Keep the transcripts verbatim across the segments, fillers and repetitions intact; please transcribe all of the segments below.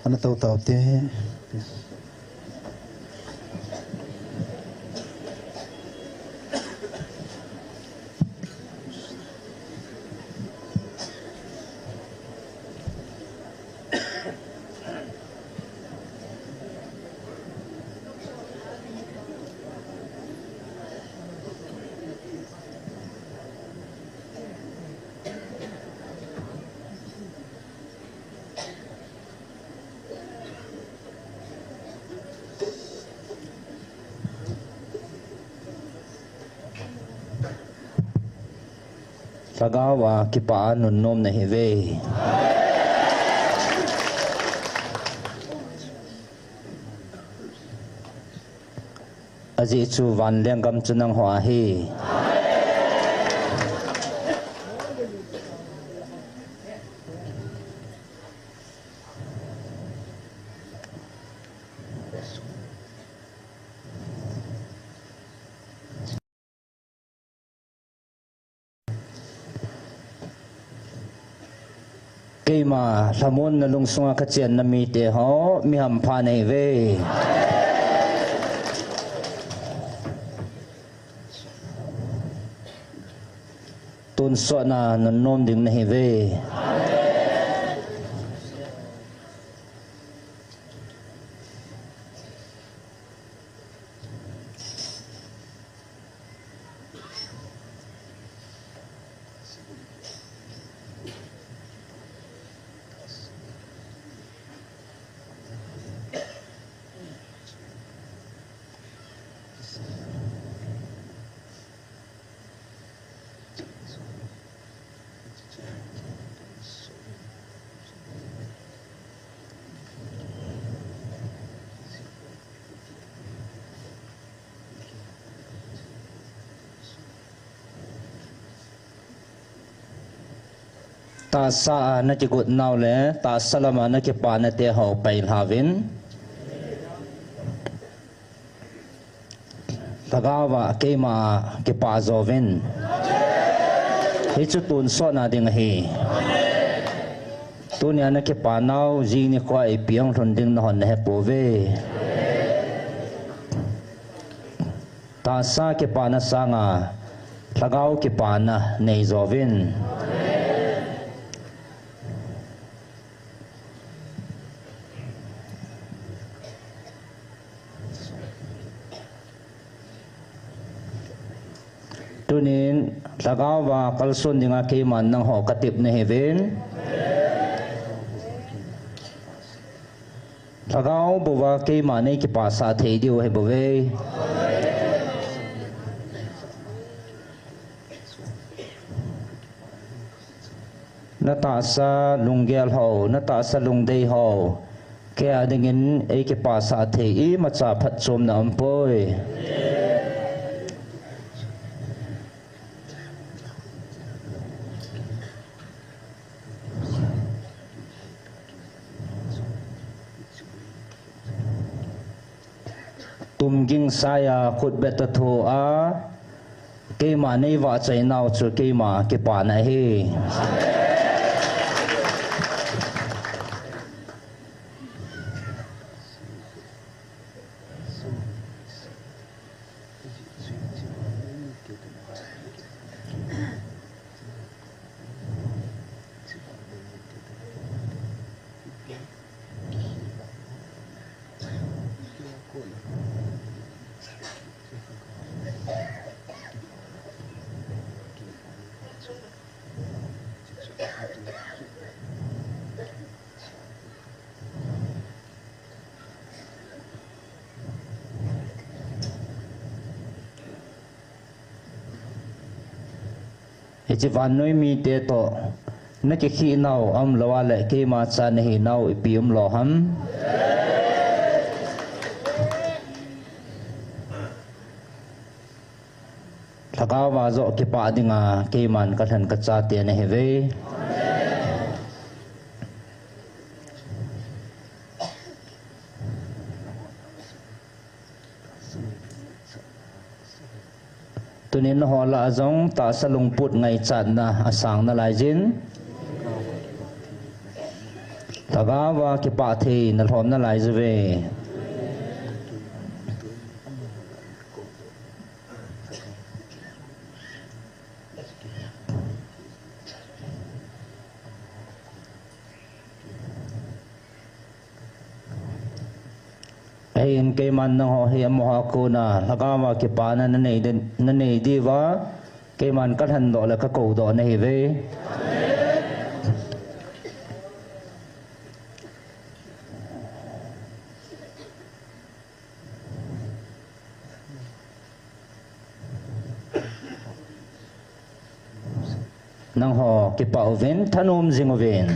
Ana tou tau te. Lhagao a kipah a nunnom nahiuve. Ajeh chu van lenggam chu nangho ahi. Keima lhamonna lungsunga kachenna mite ho, mi hampha nahiuve. Tonsotna nunnom ding nahiuve. Tahsa a nakigot nau le tahsa lama nakipana te ho pailhauvin. Lhagao a keima kipah jouvin. Hichu tonsotna ding ahi. Tunia nakipa nau jing nikho a ipi hung lhun ding nahon nahepouve. Tahsa kipana sanga lhagao kipana nei jouvin. Tunin lhagao a kalson dinga keiman nangho katep nahiuvin. Lhagao bou a keima neikipasah thei diu ahibouve. Natahsa lunggel ho, natahsa lungdei ho, kei a dingin eikipasah thei imacha phatchomna aumpoi. Tumging saia khutbet a thoa, keima neivahchoi nau chu keima kipana ahi. Hiche vannoi mite toh nakikhih nau aumlou a le keima cha nahi nau ipi umlou ham? Lhagao a joh kipah dinga keiman kalhen kachate nahiuve. Tunin nangho lah a jong tahsa lungput ngaichatna asang nalaijin. Lhagao va kipah thei nalhom nalai uve. Ahin keiman nangho hi amaho a kona lhagao va kipana nanei di, nanei diuva, keiman kalhendoh le kakoudoh nahiuve. Nangho kipah uvin, thanom jing uvin.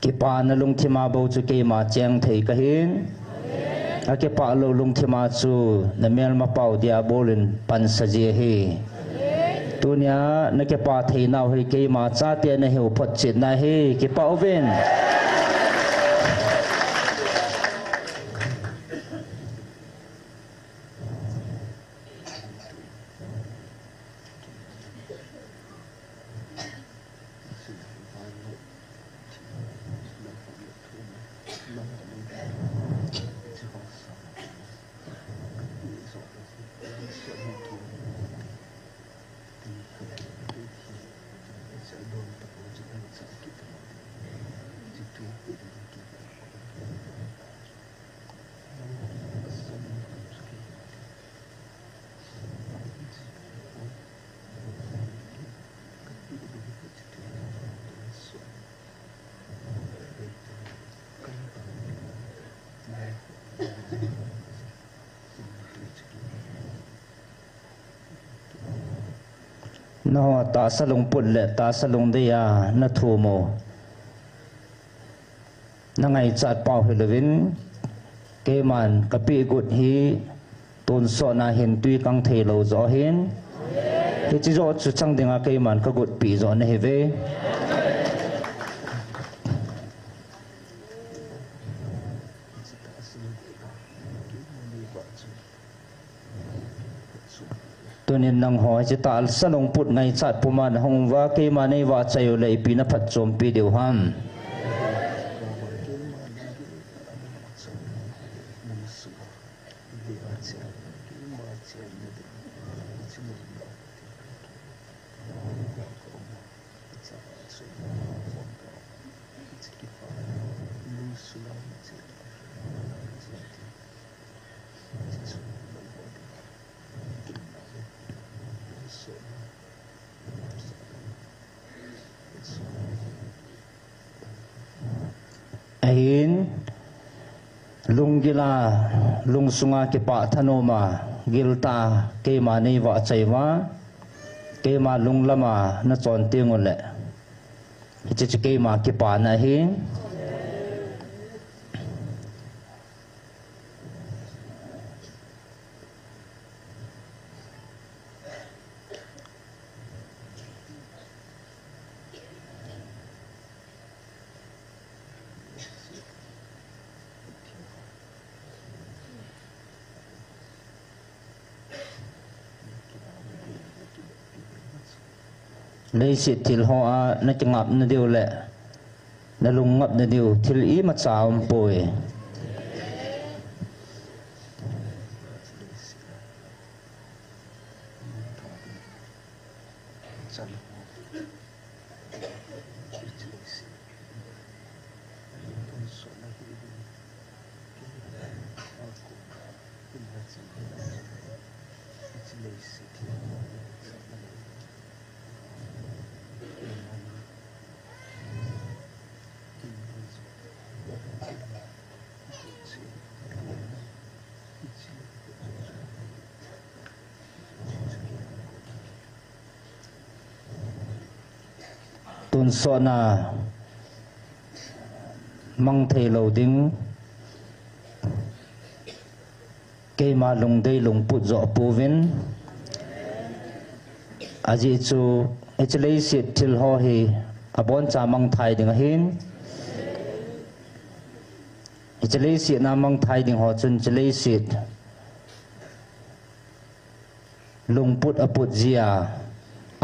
Kipana lungthima bou chu keima cheng thei kahin. Akipah lou lungthima chu namelmapau Diabol in pansa ji ahi. Tunia nakipa theinau hi keima chate nahiu photchetna ahi, kipah uvin. Nangho tahsa lungput le tahsa lungdei a nathum u nangaichat pau hilouvin, keiman kapeh got hi tonsot na hin tui kang theilou joh ahin. Hiche joh chu chang dinga keiman kagotpi joh nahiuve. Tunin nangho hiche tahsa lungput ngaichat puma nahung uva, keima neivahchoi u le ipi naphatchompi diu ham? Ahin, lunggil a, lungsunga kipah thanom a, giltah a keima neivahchoi uva, keima lunglam a nachon teng uleh, hiche chu keima kipana ahi. Leiset thil hoa nakingapna diu le nalung ngapna diu thil imacha aumpoi. Tonsot na mang theilou ding, keima lungdei lungput joh pouvin, Ajeh chu, hiche leiset thil ho hi aboncha mangthai ding ahin. Hiche leiset a mangthai ding ho chun hiche leiset lungput aput jia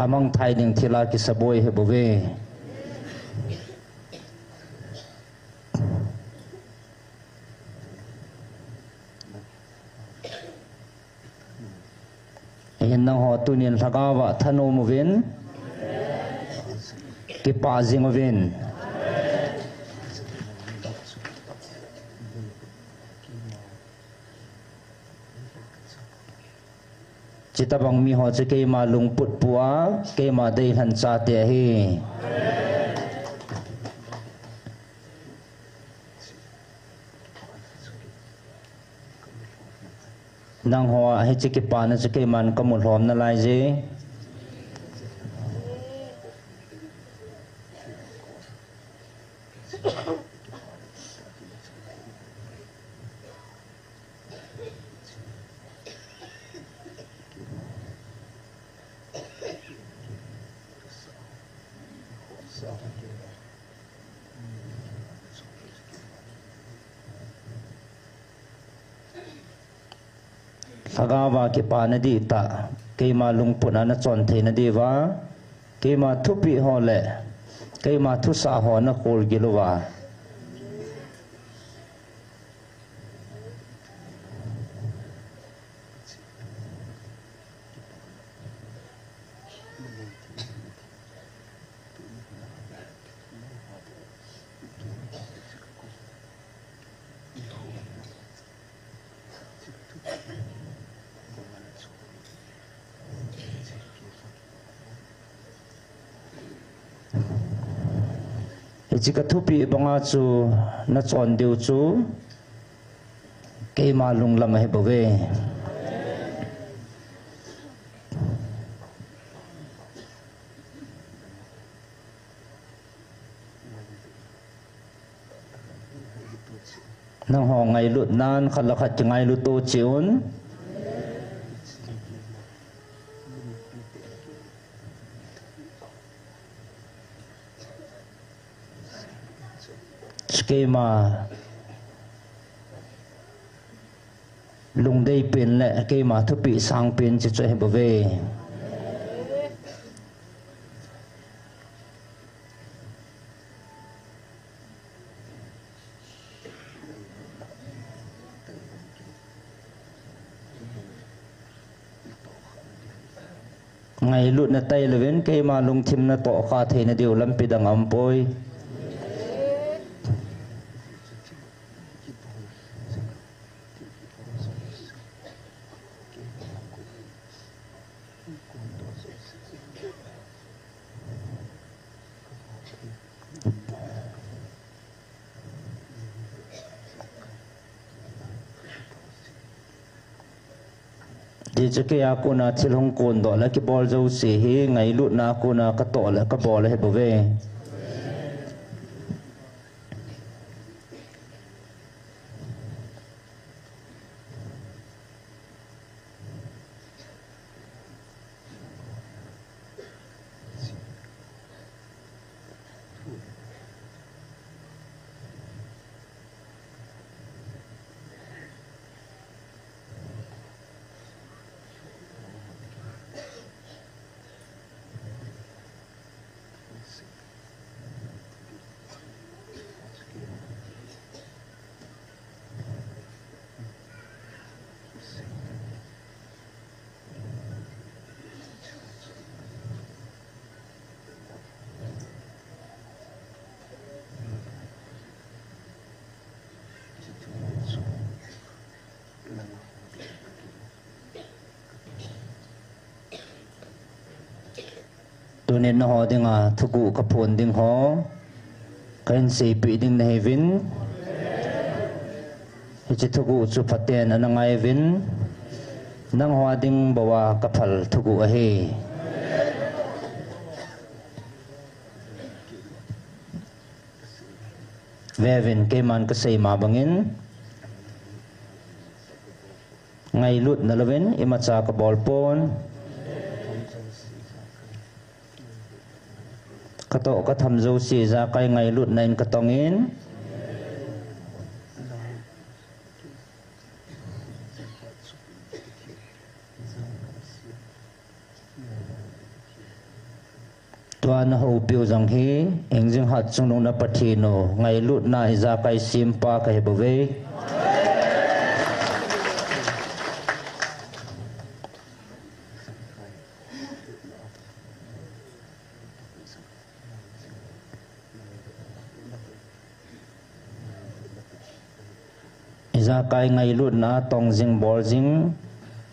amangthai ding thil a kisaboi ahi bouve. Ahin nangho tunin lhagao a thanom uvin, kipah jing uvin. Chuti bang mi ho chu keima lungput pua, keima deilhen chate ahi. Nangho a hiche kipana chu keiman kamu lhom nalai je. Lhagao a kipana dihtah, keima lungput a nachon theina diuva, keima thupeh ho le keima thusah ho nakhol gil uva. Hiche kathupeh banga chu nachon diu chu keima lunglam ahi bouve. Nangho ngailutnan khat le khat kingailut to cheh un. Keima lungdei pen le keima thupeh sang pen chu chu ahi bouve. Ngailutna tailouvin keima lungthim natoh kha theina diu lampi dang aumpoi. Hiche keiya kona thil hung kondoh le kibol jouse hi ngailutna kona katoh le kabol ahi bouve. Tunin nangho dinga thuguh kaphon ding ho kahin seipeh ding nahiuvin. Hiche thuguh chu phaten ana ngaiuvin. Nangho ding bouva kaphal thuguh ahi. Veuvin, keiman kasei ma bangin, ngailutna louvin imacha kabol pon. toh katham jouse ijakai ngailutna in katongin. Tua nahoupiu jong hi, hingjing hat chungnung na Pathen u, ngailutna ijakai sempa kahi bouve. Ijakai ngailutna tongjing boljing,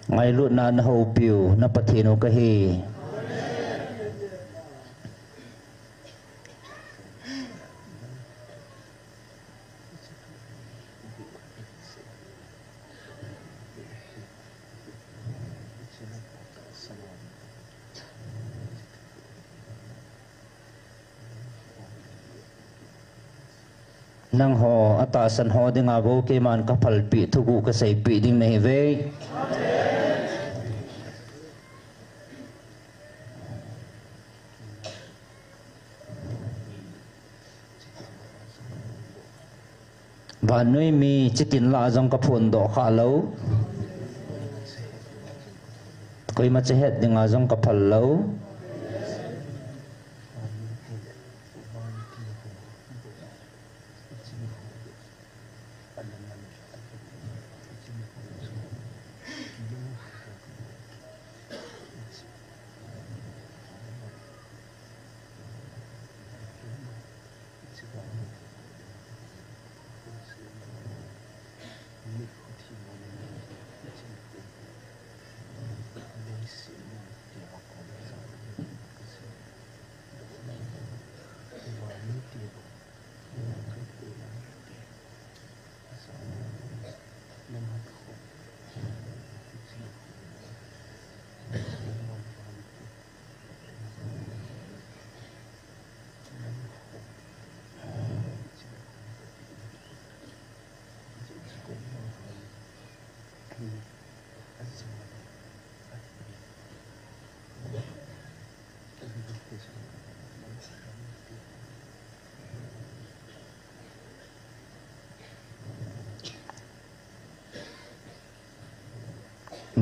ngailutna nahoupiu na Pathen u kahi. Nangho atahsan ho dinga bou keiman kaphalpeh thuguh kaseipeh ding nahiuve. Vannoi mi chitin lah a jong kaphondoh khalou. Koima cha het dinga jong kaphal lou.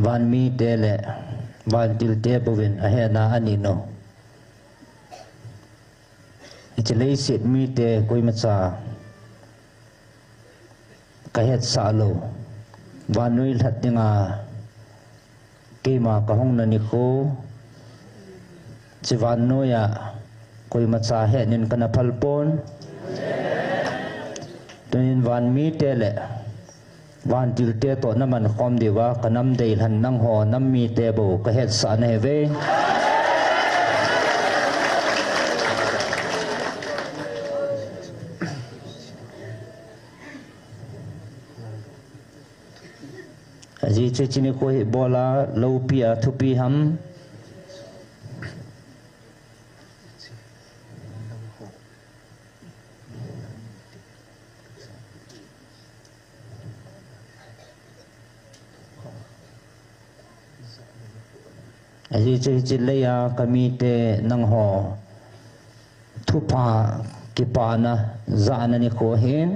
Vanmite le vantilte bouvin ahetna anei u. Hiche leiset mite koimacha kahetsah lou. Vannoi lhat dinga keima kahungna nikho, hiche vannoiya koimacha hetnin kana phal pon. Tunin vanmite le vantilte toh naman khom diuva kanam deilhen nangho nam mite bou kahetsah nahiuve. Ajeh chu hiche nikho hi ibola loupia thupi ham? Ajeh chu hiche leiya kamite nangho thupha kipana jahna nikho ahin.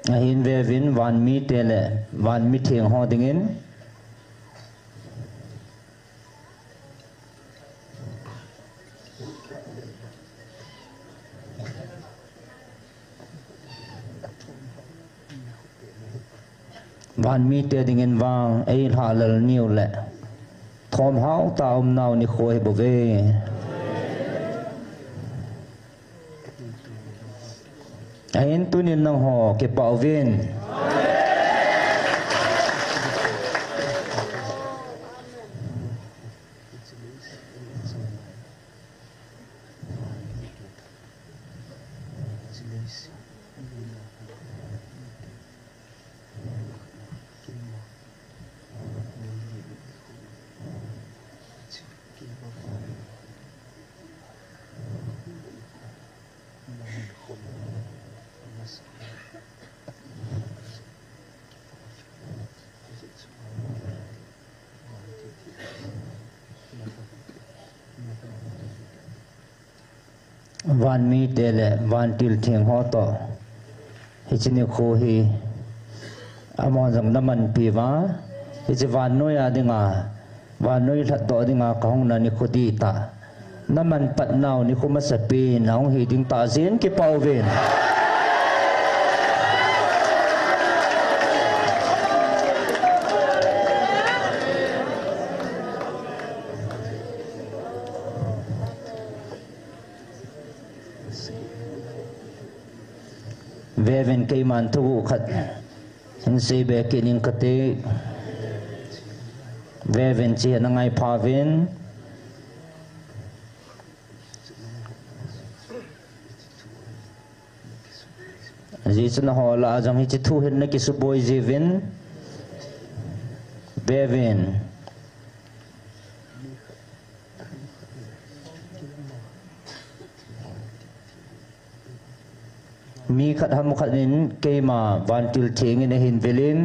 Ahin veuvin vanmite le vanmitheng ho dingin. Vanmite dingin vang eilhahlel niu le thomhao tah a umnau nikho ahibouve. Ahin tunin nangho kipah uvin. Vanmite le vantil theng ho toh hiche nikho hi amahon jong namanpi uva, hiche vannoi a dinga, vannoi lhatdoh dinga kahung na nikho dihtah, naman patnau nikho masapen ahung hi ding tah jeh in kipah uvin. Vevin, keiman thuguh khat hin seibe kit ing kate. Vevin, hiche hi nangai phauvin. Ajeh chu nangho lah a jong hiche thu hin nakisuboi jiuvin. Vevin. Mi khat ham khat in keima vantil theng in ahin vil in,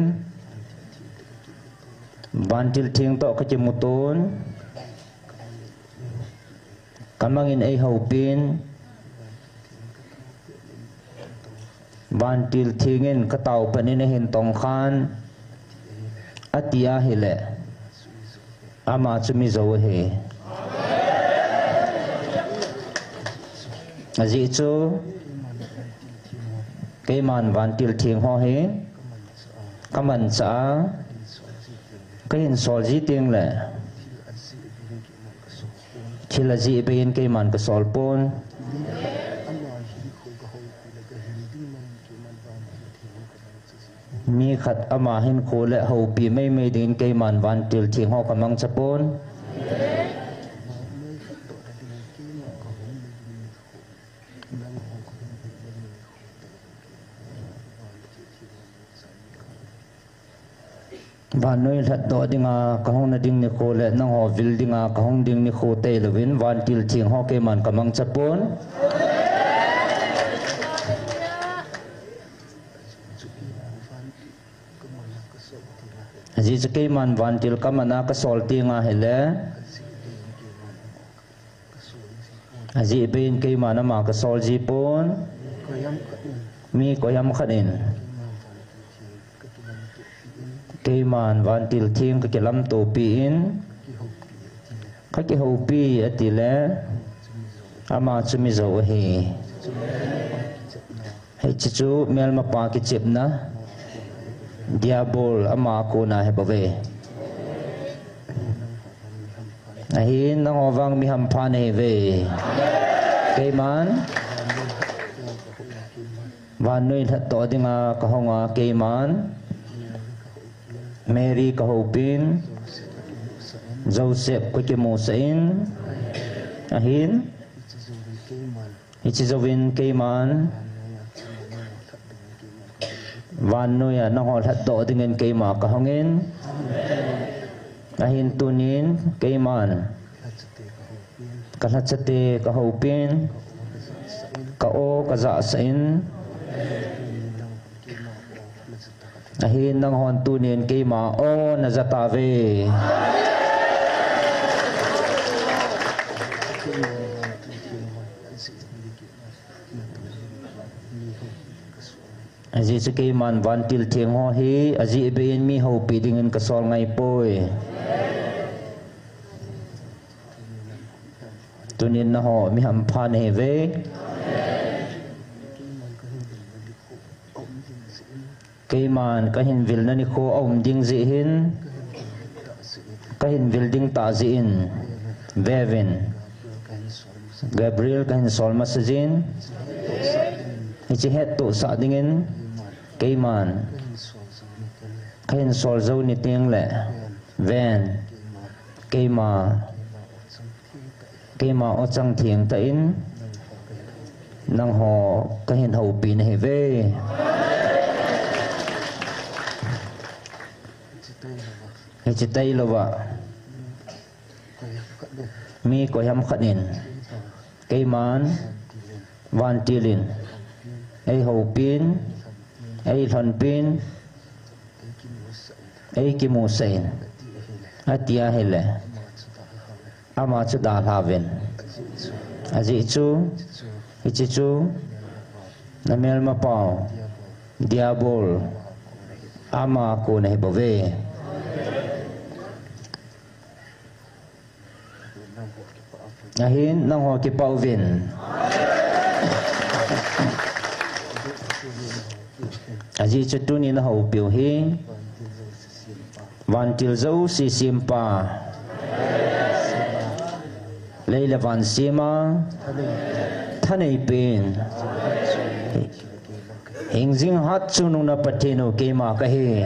vantil theng toh kakimuton, kamang in eihoupi in, vantil theng in katao pan in ahin tongkhan, ati ahile, ama chu mi jou ahi. Ajeh chu, keiman vantil theng ho hi kamanchah a, kahin sol ji tengle, thil ajeh bei in keiman kasol pon. Mi khat ama hinkho le houpi meimei dingin keiman vantil theng ho kamangcha pon. Vannoi lhatdoh dinga kahung na ding nikho le nangho vil dinga kahung ding nikho tailouvin vantil theng ho keiman kamangcha pon. Ajeh chu keiman vantil kaman a kasol teng ahile, ajeh bei in keiman ama kasol ji pon. Mi koiham khat in keiman vantil theng kakilamtopi in, kakihoupi atile, ama chu mi jou ahi. Hiche chu melmapa kichepna, Diabol ama a kona ahibouve. Ahin nangho vang mi hampha nahiuve. Keiman vannoi lhatdoh dinga kahunga keiman Mary kahoupin, Joseph kakimusah in, ahin hiche jouvin keiman vannoiya nangho lhatdoh dingin keima kahungin, ahin tunin keiman kalhachate kahoupin, ka-o kajahsah in, ahin nanghon tunin keima o najatauve. Ajeh chu keiman vantil theng ho hi ajeh bei in mi houpi dingin kasol ngaipoi. Tunin nangho mi hampha nahiuve. Keiman kahin vilna nikho aum ding jeh hin, kahin vil ding tah jeh in, veuvin, Gabriel kahin sol masa jin, hiche hettohsah dingin keiman kahin sol jou ni tengle, ven, keima keima o chang thengtah in nangho kahin houpi nahiuve. Hiche tailouva mi koiham khat in keiman vantil in eihoupin, eilhonpin, eikimusah in, ati ahile, ama chu dalhauvin. Ajeh chu Hiche chu namelmapau Diabol ama kona hibouve. Ahin nangho kipah uvin. Ajeh chu tuni nahoupiu hi vantil jouse sempa, lei le van sema thaneipen, hingjing hatchungnung na Pathen u keima kahi.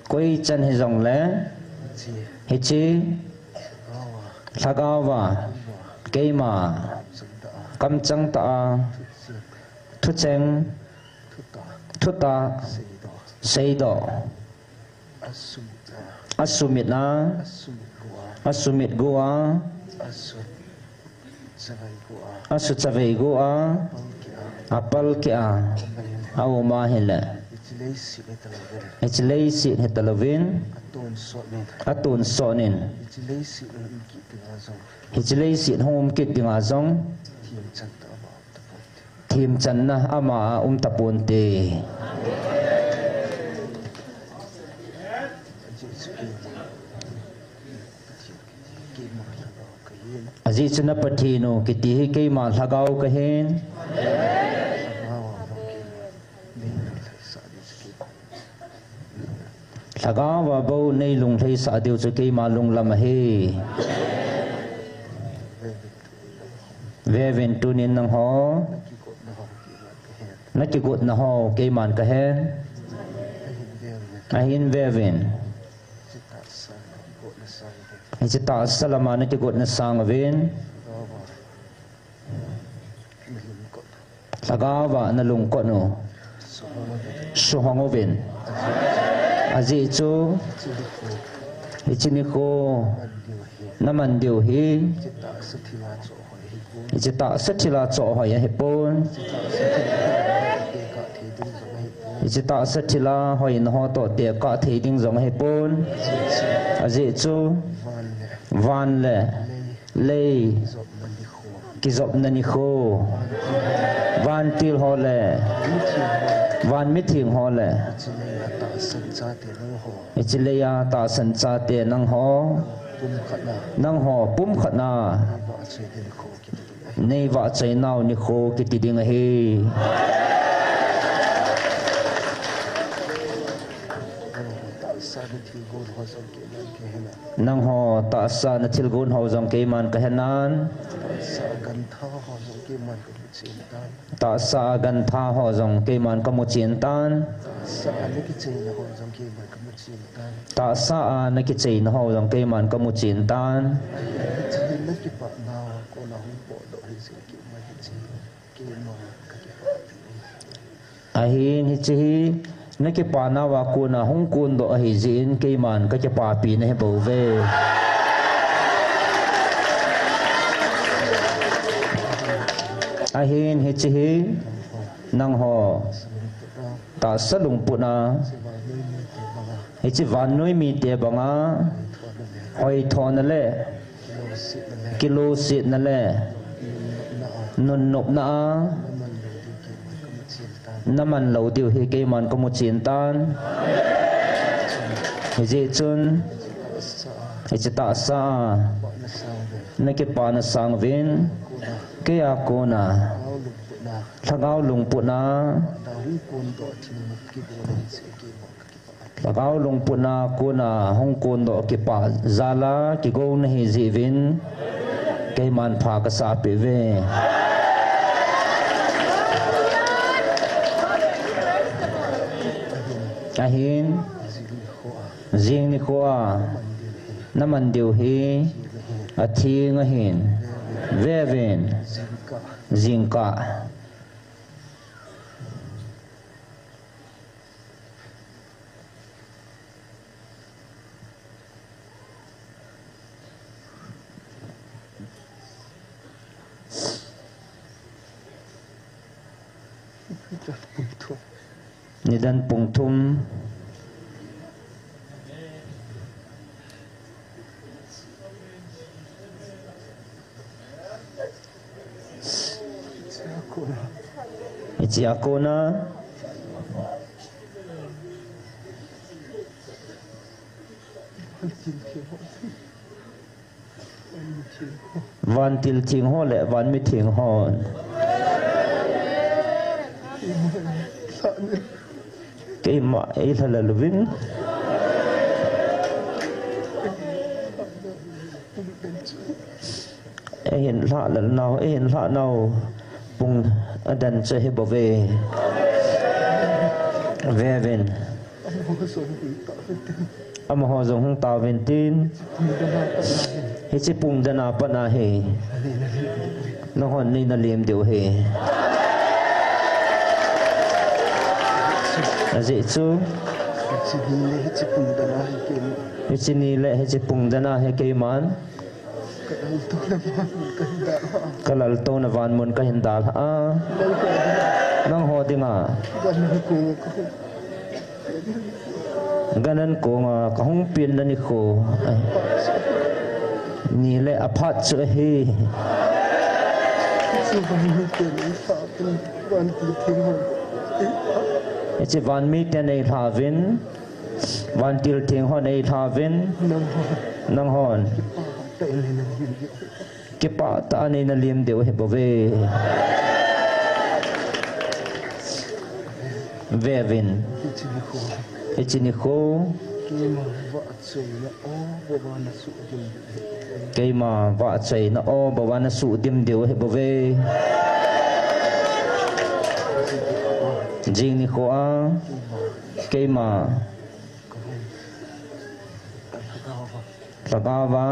Koi chan hijongle hiche lhagaova keima kamchang tah a thucheng, thutah, seidoh, asumit a, asumit go a, asuchavei go a, apalkeh a aum ahile hiche leiset hitalouvin atonsot in hiche leiset hung um kit dinga jong themchanna ama a um taponte. Ajeh chu na Pathen u kiti hi keima lhagao kahin. Lhagaova bou neilunglhaisah diu chu keima lunglam ahi. Veuvin tunin nangho nakigotna ho keiman kahen. Ahin veuvin hiche tahsa lama nakigotna sang uvin lhagaova nalungkot u suhong uvin. Ajeh chu hiche nikho naman diu hi hiche tahsa thila chohhoi ahipon. Hiche tahsa thila hoina ho toh tekah thei ding jong ahipon. Ajeh chu van le lei kijopna nikho, vantil ho le van mitheng ho le hiche leia tahsan chate nangho, nangho pumkhatna neivahchoinau nikho kiti ding ahi. Nangho tahsa nathilgon ho jong keiman kahenan. Tahsa a gantha ho jong keiman kamuchen tan. Tahsa a nakicheina ho jong keiman kamuchen tan. Ahin hiche hi nakipanauva kona hung kondoh ahijeh in keiman kakipapi nahibouve. Ahin hiche hi nangho tahsa lungputna, hiche vannoi mite banga hoithona le kilosetna le nunnopna a naman lou diu hi keiman kamuchen tan. Hijeh chun hiche tahsa a nakipana sanguvin keia kona lhagao lungputna lhagao lungputna kona hung kondoh kipah jal a kigong nahijeh uvin keiman pha kasahpeh uve. Ahin jing nikho a naman diu hi atheng ahin, veuvin jingkah Nidan pung thum. Hichea kona vantil theng ho le vanmi theng hon keima eilha lel uvin. Eihin lha lel nau, eihin lha nau pung aden chu ahi bouve. Veuvin. Amaho jong hung tauvin tin. Hiche pung den a pat ahi. Nanghon neina lem diu ahi. Ajeh chu hiche ni le hiche pung den ahi keiman. Kalaltouna vanmun kahin dalha a. Nangho dinga. Gan an konga kahung penna nikho. Ni le aphat chu ahi. Hiche vanmi ten eilha uvin. Vantil theng hon eilha uvin. Nanghon. Kipah tah a neina lem diu ahi bouve. Veuvin. Hiche nikho. Keima vahchoina o bou a nasuh dim diu ahi bouve. Jing nikho a. Keima. Lhagao va.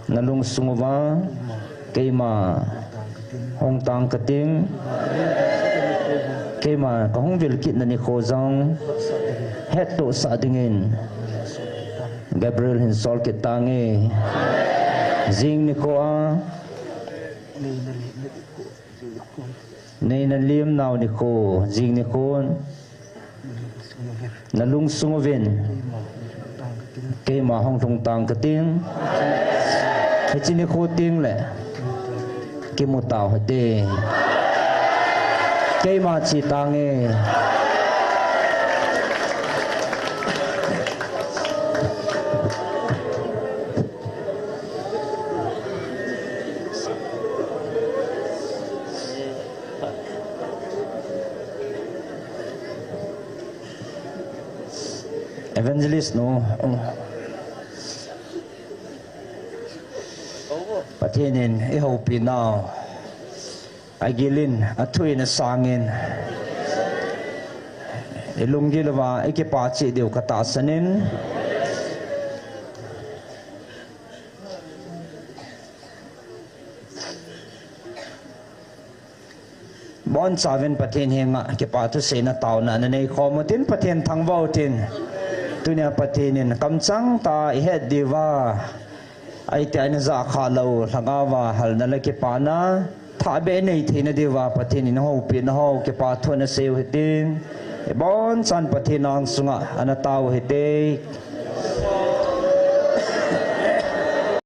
Nalungsung uva. Keima. Hung tang kating. Keima kahung vil kitna nikho jong. Hettohsah dingin. Gabriel hin sol kit tange. Jing nikho a. Neina lem nau nikho, jing nikho. Nalungsung uvin. Keima hung lhung tang kating. Hiche nikho teng le. Kimu tau hite. Keima che tange. Evangelist nu, Pathen in eihoupi nau, agil in, athu in, asang in, ilunggil uva ikipa cheh diu katahsan in. Bonchauvin Pathen henga kipa thuseina taona nanei khom utin, Pathen thangvah utin. Tunia Pathen in kamchang tah a ihet diuva, ahitia ina jah khah lou, lhagao va halna le kipana thahbeh inei theina diuva Pathen in eihoupi nau ho kipa thu ana sei u hitin. Ibonchan Pathen angsunga ana tao u hite.